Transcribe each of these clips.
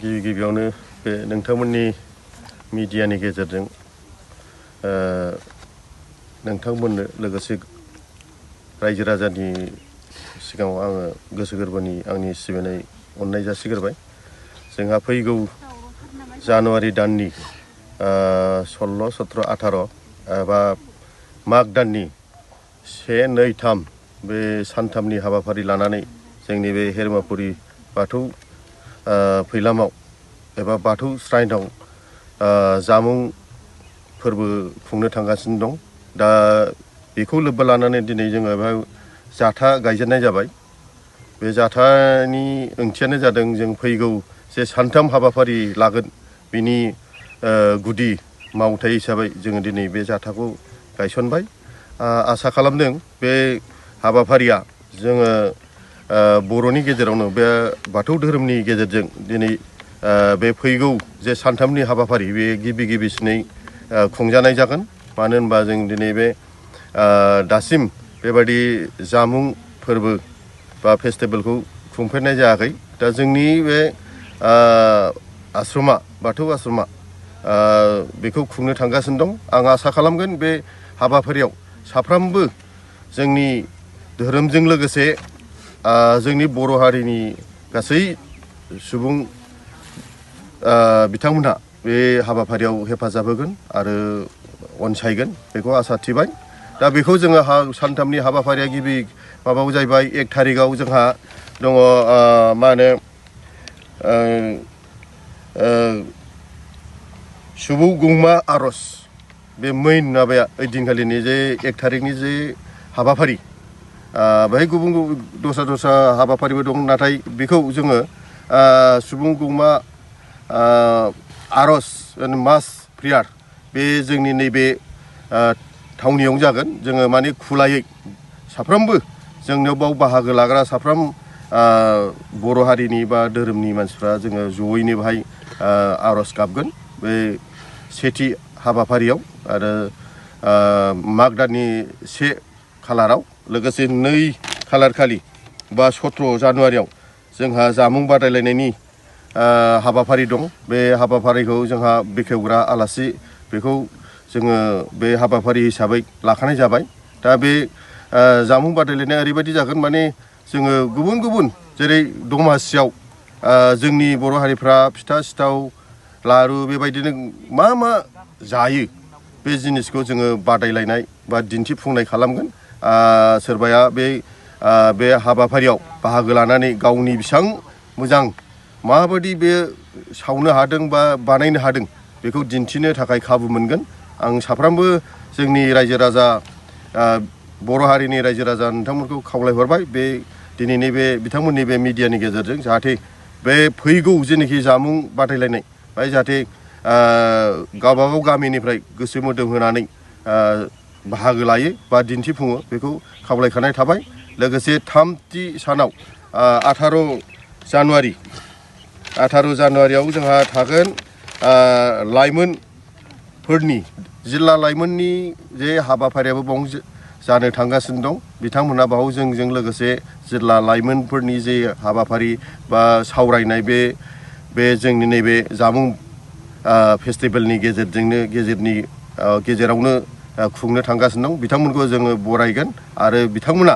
गिबियावनो बे नोंथांमोननि मिडियानि गेजेरजों नोंथांमोननो लोगोसे रायजो राजानि सिगाङाव आङो गोसो गोरबोनि आंनि सिबिनाय अननाय जासिग्रोबाय। जोंहा फैगौ जानुवारि दाननि 16, 17, 18 एबा माग दाननि 1, 2, 3 बे सानथामनि हाबाफारि लानानै जोंनि बे हेरमाफुरि बाथौ फैलामाव एबा बाथौ श्राइनाव जामुं फोरबो खुंनो थांगासिनो दं। दा बेखौ लोब्बा लानानै दिनै जोङो बेहाय जाथा गायजेननाय जाबाय। बे जाथानि ओंथियानो जादों जों फैगौ जे सानथाम हाबाफारि लागोन बिनि गुदि मावथाय हिसाबै जोङो दिनै बे जाथाखौ गायसनबाय। आसा खालामदों बे हाबाफारिया जोङो बर'नि गेजेरावनो बे बाथौ धोरोमनि गेजेरजों दिनै बे फैगौ जे सानथामनि हाबाफारि बे गिबिसिनै खुंजानाय जागोन। मानो होनबा जों दिनै बे दासिम बेबायदि जामुं फोरबो बा फेस्टिभेलखौ खुंफेरनाय जायाखै। दा जोंनि बे आश्रमा बाथौ आश्रमा बेखौ खुंनो थांगासिनो दं। आं आसा खालामगोन बे हाबाफारियाव साफ्रोमबो जोंनि धोरोमजों लोगोसे जोंनि बर' हारिनि गासै सुबुं बिथांमोनहा बे हाबाफारियाव हेफाजाब होगोन आरो अनसायगोन बेखौ आसा थिबाय। दा बेखौ जोङो सानथामनि हाबाफारिया गिबि माबायाव जाहैबाय 1 थारिखआव जोंहा दङ मा होनो सुबुं गंमा आर'ज। बे मेइन माबाया ओइदिनखालिनि जे 1 थारिखनि जे हाबाफारि बेहाय गुबुन दस्रा हाबाफारिबो दं। नाथाय बेखौ जोङो सुबुं गंमा आर'ज मास प्रेयार बे जोंनि नैबे थावनियावनो जागोन। जोङो माने खुलायै साफ्रोमबो जोंनियाव बाव बाहागो लाग्रा साफ्रोम बर' हारिनि बा धोरोमनि मानसिफ्रा जोङो जयैनो बेहाय आर'ज गाबगोन बे सेथि हाबाफारियाव आरो माग दाननि 1 खालाराव। लोगोसे 2 खालार खालि बा 17 जानुवारियाव जोंहा जामुं बादायलायनायनि हाबाफारि दं। बे हाबाफारिखौ जोंहा बेखेवग्रा आलासि बेखौ जोङो बे हाबाफारि हिसाबै लाखानाय जाबाय। दा बे जामुं बादायलायनाया ओरैबायदि जागोन माने जोङो गुबुन जेरै दमासियाव जोंनि बर' हारिफ्रा फिथा सिथाव लारु बेबायदिनो मा जायो बे जिनिसखौ जोङो बादायलायनाय बा दिन्थिफुंनाय खालामगोन। सोरबाया बे हाबाफारियाव बाहागो लानानै गावनि बेसेबां मोजां माबायदि बे सावनो हादों बा बानायनो हादों बेखौ दिन्थिनो थाखाय खाबु मोनगोन। आं साफ्रोमबो जोंनि रायजो राजा बर' हारिनि रायजो राजा नोंथांमोनखौ खावलायहरबाय बे दिनैनि बे बिथांमोननि बे मिडियानि गेजेरजों जाहाथे बे फैगौ जेनाखि जामुं बादायलायनाय बाय जाहाथे गावबागाव गामिनिफ्राय गोसो मोदोम होनानै बाहागो लायो बा दिन्थिफुङो बेखौ खावलायखानाय थाबाय। लोगोसे 3थि सानाव 18 जानुवारियाव जोंहा थागोन लाइमोनफोरनि जिल्ला लाइमोननि जे हाबाफारियाबो बाव जानो थांगासिनो दं। बिथांमोनहा बाव जोंजों लोगोसे जिल्ला लाइमोनफोरनि जे हाबाफारि बा सावरायनाय बे जोंनि नैबे जामुं फेस्टिभेलनि गेजेरावनो खुंनो थांगासिनो दं। बिथांमोनखौ जोङो बरायगोन आरो बिथांमोना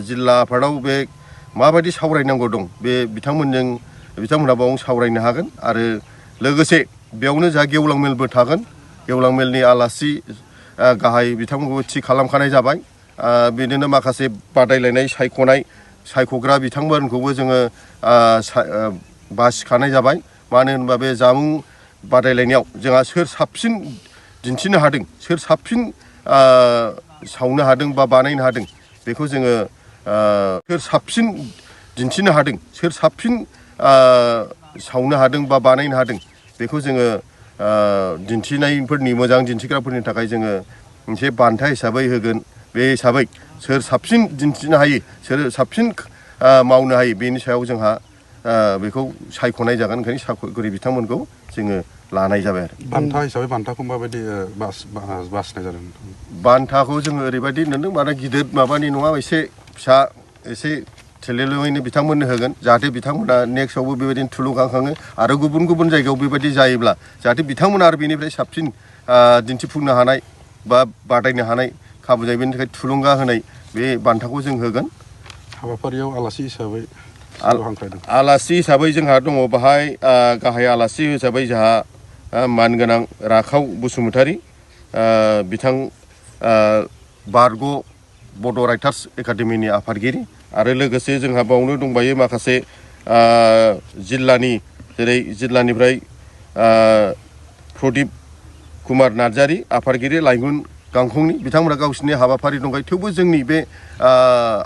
जिल्ला आफादाव बे माबायदि सावरायनांगौ दं बे बिथांमोनहा बाव सावरायनो हागोन। आरो लोगोसे बेयावनो जोंहा गेवलां मेलबो थागोन। गेवलां मेलनि आलासि गाहाय बिथांमोनखौ थि खालामखानाय जाबाय। बिदिनो माखासे बादायलायनाय सायख'ग्रा बिथांमोनखौबो जोङो बासिखानाय जाबाय। मानो होनबा बे जामुं बादायलायनायाव जोंहा सोर साबसिन दिन्थिनो हादों सोर साबसिन सावनो हादों बा बानायनो हादों बेखौ जोङो सोर साबसिन दिन्थिनो हादों सोर साबसिन सावनो हादों बा बानायनो हादों बेखौ जोङो दिन्थिनायफोरनि मोजां दिन्थिग्राफोरनि थाखाय जोङो मोनसे बान्था हिसाबै होगोन। बे हिसाबै सोर साबसिन दिन्थिनो हायो सोर साबसिन मावनो हायो बेनि सायाव जोंहा बेखौ सायख'नाय जागोन। ओंखायनो सायख'गिरि बिथांमोनखौ जोङो लानाय जाबाय आरो बान्था हिसाबै बान्थाखौ माबायदि बासिनाय जादों? बान्थाखौ जोङो ओरैबायदि नुदों माने गिदिर माबानि नङा एसे फिसा एसे थेलेलुयैनो बिथांमोननो होगोन जाहाथे बिथांमोना नेक्स्टआवबो बेबायदिनो थुलुंगाखाङो आरो गुबुन गुबुन जायगायाव बेबायदि जायोब्ला जाहाथे बिथांमोना आरो बेनिफ्राय साबसिन दिन्थिफुंनो हानाय बा बादायनो हानाय खाबु जायो। बेनि थाखाय थुलुंगा होनाय बे बान्थाखौ जों होगोन। हाबाफारियाव आलासि हिसाबै हांख्रायदों। आलासि हिसाबै जोंहा दङ बाहाय गाहाय आलासि हिसाबै जोंहा मानगोनां राखाव बसुमतारी बिथां बारग' बड' राइटार्स एकाडेमिनि आफादगिरि आरो लोगोसे जोंहा बावनो दंबायो माखासे जिल्लानि जेरै जिल्लानिफ्राय प्रदीप कुमार नार्जारी आफादगिरि लाइमोन गांखंनि बिथांमोना गावसिनि हाबाफारि दंखायो थेवबो जोंनि बे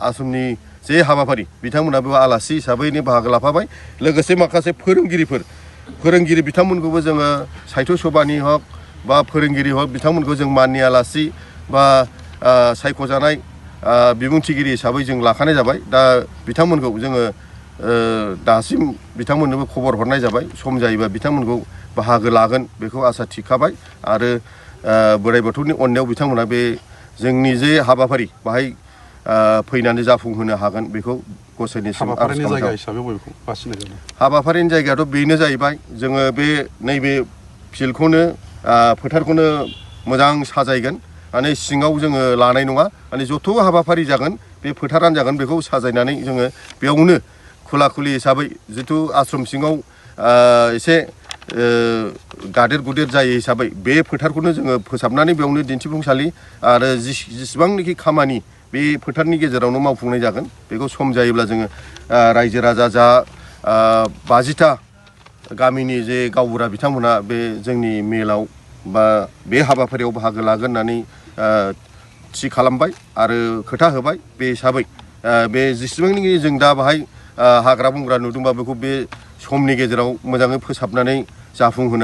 आसामनि जे हाबाफारि बिथांमोनाबो आलासि हिसाबैनो बाहागो लाफाबाय। लोगोसे माखासे फोरोंगिरि बिथांमोनखौबो जोङो साहित्य सभानि हक बा फोरोंगिरि हक बिथांमोनखौ जों माननि आलासि बा सायख'जानाय बिबुंथिगिरि हिसाबै जों लाखानाय जाबाय। दा बिथांमोनखौ जोङो दासिम बिथांमोननोबो खबर हरनाय जाबाय। सम जायोबा बिथांमोनखौ बाहागो लागोन बेखौ आसा थिखाबाय आरो बोराइ बाथौनि अननायाव बिथांमोना बे जोंनि जे हाबाफारि बाहाय फैनानै जाफुंहोनो हागोन बेखौ गसाइनिसिम आरज खालामो। हाबाफारिनि जायगायाथ' बेनो जाहैबाय जोङो बे नैबे फिल्डखौनो फोथारखौनो मोजां साजायगोन माने सिङाव जोङो लानाय नङा माने जथ' हाबाफारि जागोन बे फोथारानो जागोन बेखौ साजायनानै जोङो बेयावनो खुला खुलि हिसाबै जिथु आश्रम सिङाव एसे गादेर गुदेर जायो हिसाबै बे फोथारखौनो जोङो फोसाबनानै बेयावनो दिन्थिफुंसालि आरो जेसेबांनाखि खामानि बे फोथारनि गेजेरावनो मावफुंनाय जागोन बेखौ सम जायोब्ला जोङो रायजो राजा जा 50टा गामिनि जे गावबुरा बिथांमोना बे जोंनि मेलाव बा बे हाबाफारियाव बाहागो लागोन होननानै थि खालामबाय आरो खोथा होबाय। बे हिसाबै बे जेसेबांनाखि जों दा बाहाय हाग्रा बंग्रा नुदोंबा बेखौ बे समनि गेजेराव मोजाङै फोसाबनानै जाफुंहोनो